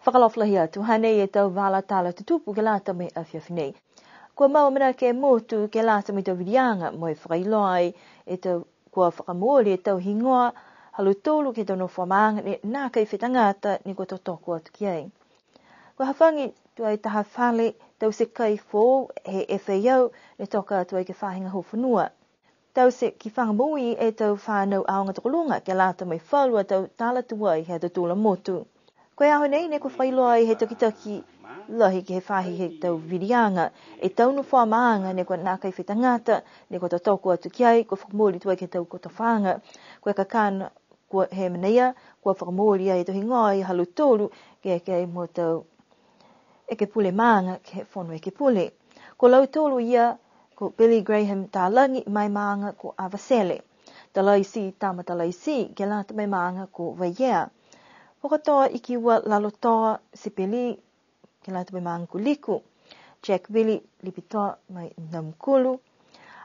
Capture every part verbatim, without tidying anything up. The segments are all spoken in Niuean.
Fakaalofa lahi atu, hanei e tau vala tala tutupu ke lata mo e afiafi nei. Kua mau amanaki e motu ke lata mo e tau viliaga mo e fakailoa ai e tau, kua fakamooli e tau higoa ha lautolu ke he tau nofoa maaga ne nākai fai tagata ne kua totoko atu ki ai. Kua hafagi tuai taha fale taute kai foou he F A O ne toka atu ai ke he faahi gahua fonua. Taute ki fakamoui e tau fanau aoga tokoluga ke lata mo e falu a tau tala tuai he ha tautolu a motu. Ko e aho nei ne kua fakailoa ai he takitaki lahi ke he faahi he tau viliaga e tau nofoa maaga ne kua nākai fai tagata ne kua totoko atu ki ai, kua fakamooli tuai ke he tau kotofaaga. Ko e kakano kua he mena ia, kua fakamooli ai e tau higoa ha lautolu ke, ke mo e tau ekepule maaga ke he Fono Ekepule. Ko lautolu ia, ko Billy Graham Talagi ma e maaga ko Avatele. Talaiti Tama Talaiti ke lata ma e maaga ko Vaiea. Fakatoa Ikiua Lalotoa Sipeli ke lata ma e maaga ko Liku. Jack Vili Lipitoa ma e Namukulu.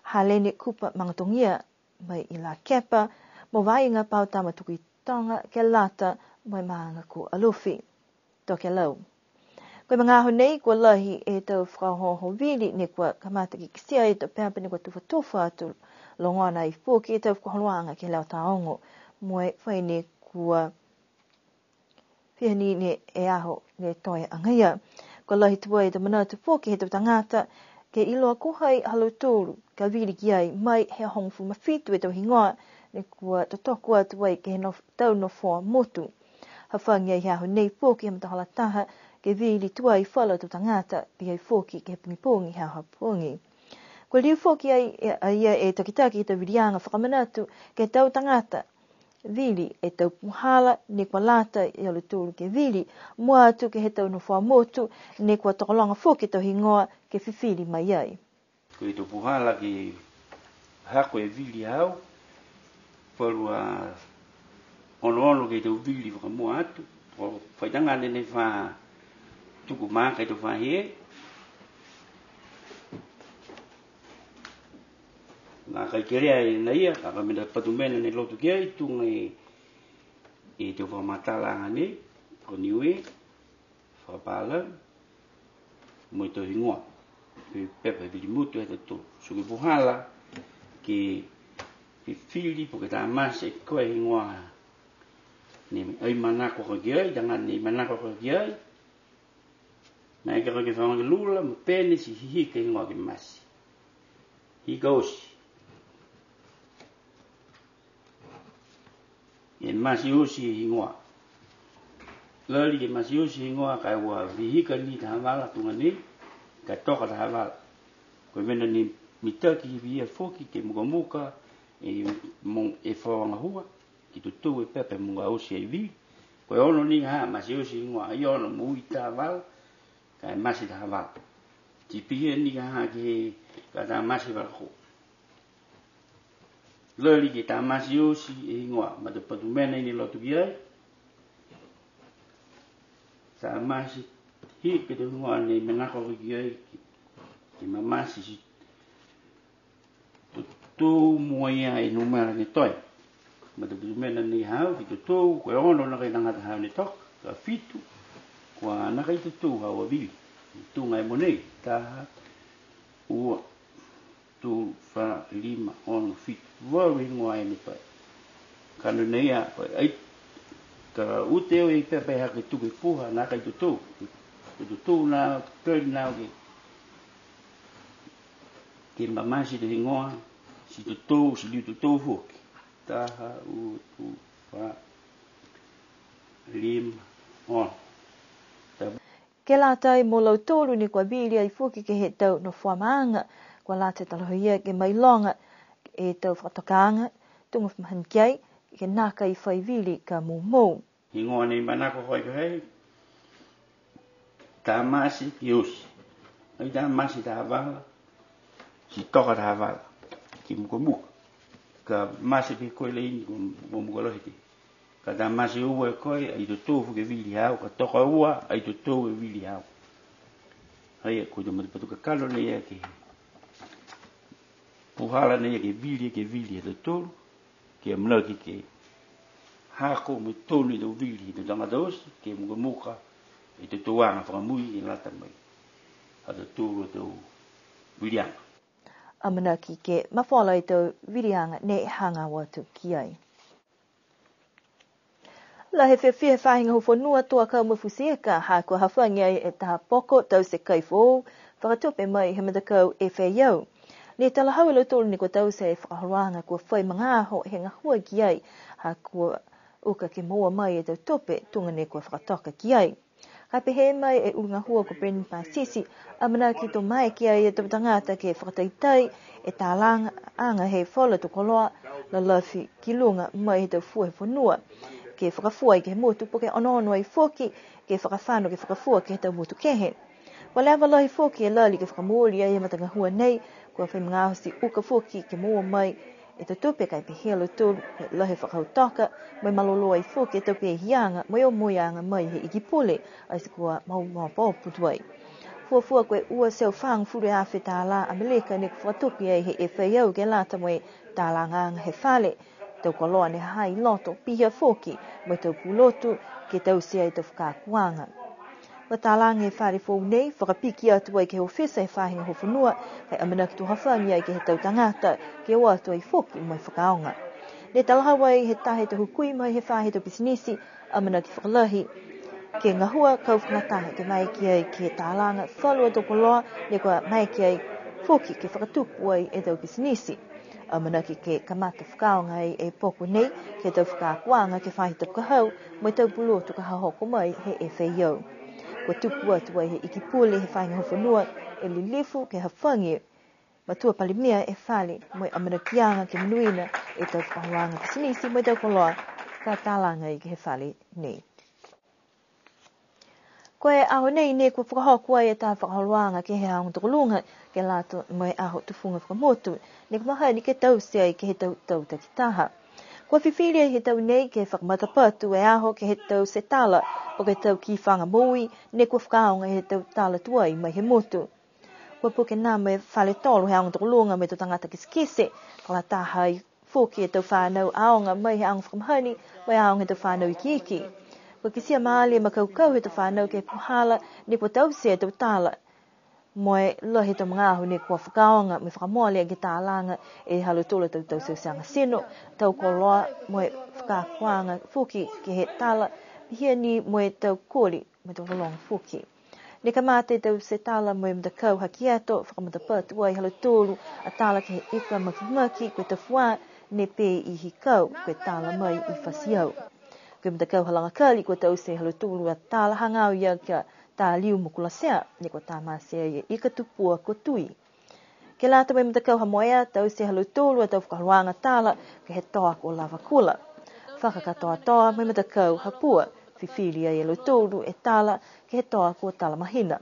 Halene Kupa Magatogia ma e Lakepa, mo Vaiga Pautama Tukuitoga ke lata mo e maaga ko Alofi. Tokelau. Ko e magaaho nei, kua lahi e tau fakaohooho vili ne kua kamata ke kitia e tau pepa ne kua tufatufa atu, logona ai foki e tau fakaholoaga ke he leo taogo, mo e fai ne kua fiha ni ne e aho ne toe agaia. Kua lahi tuai e tau manatu foki he tau tagata, ke iloa ko hai ha lautolu ka vili ki ai, mai he hogofulu ma fitu e tau higoa ne kua totoko atu ai ke he nof-, tau nofoa motu. Hafagi ai he aho nei foki he matahola taha, ke vili tuai falu a tau tagata, pihia foki ke he pogipogi he aho pogi. Kua liu foki ai, e, a ia e takitaki he tau viliaga fakamanatu ke he tau tagata, vili e tau puhala ne kua lata ia lautolu ke vili, mua atu ke he tau nofoa motu ne kua tokologa foki e tau higoa ke fifili mai ai. Ko e tau puhala ke hako e vili au, falu a onoono ke he tau vili fakamua atu, ko e fai tagata ne fa tuku maaka e tau faahi. Nākai kelea e na ia, ka ko e mena patu mena ne loto ki ai, tuga e, e tau fakamatalaaga nei, ko Niue, fakapālagi, mo e tau higoa. Ko e pepa he vili motu he tautolu. So ko e puhala ke fifili po ke tamate e koe higoa ne ai manako ko ki ai, tagata ne ai manako ko ki ai. Nākai ke fai ke lula, mo pehē ni ti hihika e higoa ke mate. Hika oti. E mate oti e higoa. Lali ke mate oti e higoa ka e ua hihika ni taha vala tuga nei, ka toka taha vala. Ko e mena ni mitaki hivi ia foki ke mukamuka, e mo-, e faahi gahua, ke totou e pepa he mukaoti ai vili. Ko e ono ni ha, mate oti e higoa, ai ono mo ui taha vala, ka e mate taha vala. Ti pihia ni ka ha ke he, ka tamate vala ko. Lali ke tamate oti e higoa, matapatu mena i ne loto ki ai. Tamate, hihika e higoa ne manako ki ai, ke, ke mamate ti totou mo e numela ne toe. Matapatu mena ni hau, ke totou, ko e ono nākai tagata hau ne toka, ka fitu, kua nākai totou hau a vili. Tuga e mogonei, taha, ua, tolu, fā, lima, ono, fitu, valu e higoa ne toe. Ka nonei a, ko e ai, ka ute au e pepa hake tuku e puha, nākai totou. Ko totou na, tali na ke, ke mamate e higoa, ti totou, ti liu totou foki. Taha, ua, tolu, fā, lima, ono. Ke lata mo lautolu ne kua vili ai foki ke he tau nofoa maaga, kua lata e talahau ia ke mailoga e tau fakatokaaga, tuga mahani ki ai, ke nākai fai vili ka moumou. Higoa nei manako ko e ko e, tamate ke oti. Ai tamate taha vala, ti toka taha vala, ke mukamuka. Ka mate ke ko e laini, ko e mukamuka lahi ke. Ka tamate ua e ko e, ai totou foki e vili hau, ka toka ua, ai totou e vili hau. Ai, ko e tau matapatu kakano nei a ke. Puhala nei a ke vili, ke vili he tautolu, ke amanaki ke hako mo tonu e tau vili he tau tagata oti, ke mukamuka, I totouaga fakamui e lata mai ha tautolu a tau viliaga. Amanaki ke mafola e tau viliaga ne hagaao atu ki ai. Lahi e fiafia he faahi gahua fonua, tau akau mo e futi ika, ha kua hafagi ai e taha poko taute kai foou, fakatupe mai he matakau F A O. Ne talahau e lautolu ne kua taute e fakaholoaga kua fai magaaho he gahua ki ai, ha kua uka ke moua mai e tau tupe tuga ne kua fakatoka ki ai. Ka e pehē mai e ulu gahua ko Brendan Pasisi, amanaki to maeke ai e tau tagata ke fakataitai e talaga he falu a tau koloa lalafi ki luga mai he tau fua he fonua, ke fakafua ai ke he motu po ke onoono ai foki ke fakafano ke fakafua ke he tau motu kehe. Kua leva lahi foki e lali ke fakamooli ai e matagahua nei, kua fai magaaho ti uka foki ke moua mai e tau tupe ka e pehē a lautolu, lahi e fakahautoka, mo e malolō ai foki e tau pehiaga mo e omoiaga mai he Iki Pule, ati kua mau mau pō putu ai. Fuafua ko e ua e teau fagofulu e afe tālā Amelika ne kua fakatupe ai he F A O ke lata mo e talagaaga he fale, tau koloa ne ha ha i loto, pihia foki mo e tau pulotu ke taute ai e tau fakaakoaga. Kua talaga e fale foou nei, fakapiki atu ai ke he ofisa he faahi gahua fonua, ka e amanaki to hafagi ai ke he tau tagata, ke o atu ai foki mo e fakaaoga. Ne talahau ai he taha he tau hukui mai he faahi tau pisinisi, amanaki fakalahi ke gahua kau fakalataha ke maeke ai ke talaga falu a tau koloa, ne kua maeke ai foki ke fakatupu ai e tau pisinisi. Amanaki ke kamata fakaaoga ai e poko nei ke he tau fakaakoaga ke he faahi tapu ka hau, mo e tau pulotu ka hoko mai he F A O. Kua tuku atu ai he Iki Pule he faahi gahua fonua e lilifu ke hafagi matua palemia e fale, mo e amanakiaga ke monuina e tau fakaholoaga pisinisi mo e tau koloa ka talaga ai ke he fale nei. Ko e aho nei ne kua fakahoko ai e taha fakaholoaga ke he aoga tokoluga, ke lata mo e aho tufuga fakamotu, ne kua mahani ke taute ai ke he tau tau takitaha. Kua fifili ai he tau nei ke fakamatapatu e aho ke he taute tala, po ke tau kifaga moui, ne kua fakaaoga he tau tala tuai mai he motu. Kua puke nā mo e fale tolo he aoga tokoluga mo e tau tagata kitekite, fakalataha ai foki e tau fānau aoga mai he aoga fakamahani, mo e aoga he tau fānau ikiiki. Kua kitia maali e makaukau he tau fānau ke he puhala ne kua taute e tau tala. Mo e lahi he tau magaaho ne kua fakaaoga mo e fakamole ke talaga e ha lautolu a tau tauteuteaga tino, tau koloa mo e fakaakoaga foki ke he tala, pihia ni mo e tau koli mo e tau lologo foki. Ne kamata e taute tala mo e matakau ha Kieto, fakamatapatu ai ha lautolu a tala ke he ika makimaki, ko e tafuā ne pē i Hikau, ko e tala mai i Fatiau. Ko e matakau ha Lagakali, kua taute ha lautolu a tala hagaao ia ki a Taliu mo Kulatea, ne kua tamate ai e ika tupua ko Tui. Ke lata mo e matakau ha Moea, taute ha lautolu a tau fakaholoaga tala ke he toa ko Lavakula. Fakakatoatoa mo e matakau ha Pua, fifili ai e lautolu e tala ke he toa ko Talamahina.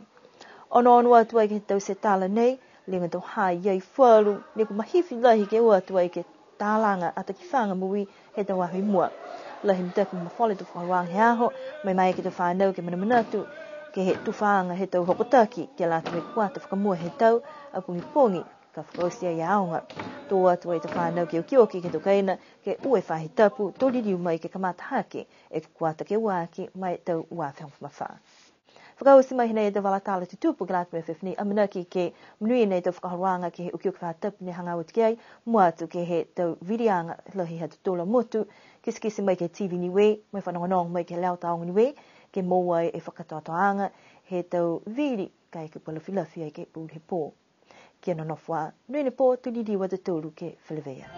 Onoono atu ai ke he taute tala nei, liga tau ha i ai falu, ne kua mahifi lahi ke o atu ai ke talaga a takifaga moui he tau aho i mua. Lahi e mitaki mo e mafola e tau fakaholoaga he aho, mo e maeke e tau fānau ke manamanatu ke he tufaaga he tau hokotaki, ke lata mo e kuata fakamua he tau a pogipogi, ka fakaoti ai e aoga. To o atu ai e tau fānau ke okioki ke he tau kaina, ke ua e faahi tapu, to liliu mai ke kamata hake e kuata ke ua aki ma e tau ua afe hogofulu ma fā. Fakaoti mai hinei e tau vala tala tutupu ke lata mo e afiafi nei, amanaki ke monuina e tau fakaholoaga ke he okioki faahi tapu ne hagaao atu ki ai, mua atu ke he tau viliaga lahi ha tautolu a motu, kitekite mai ke he T V Niue, mo e fanogonogo mai ke he Leo Tāoga Niue, ke moua ai e fakakatoatoaga he tau vili, ka e ke pua lafilafi ai ke he pō. Kia nonofo ā, monuina e pō, to liliu a tautolu ke feleveia.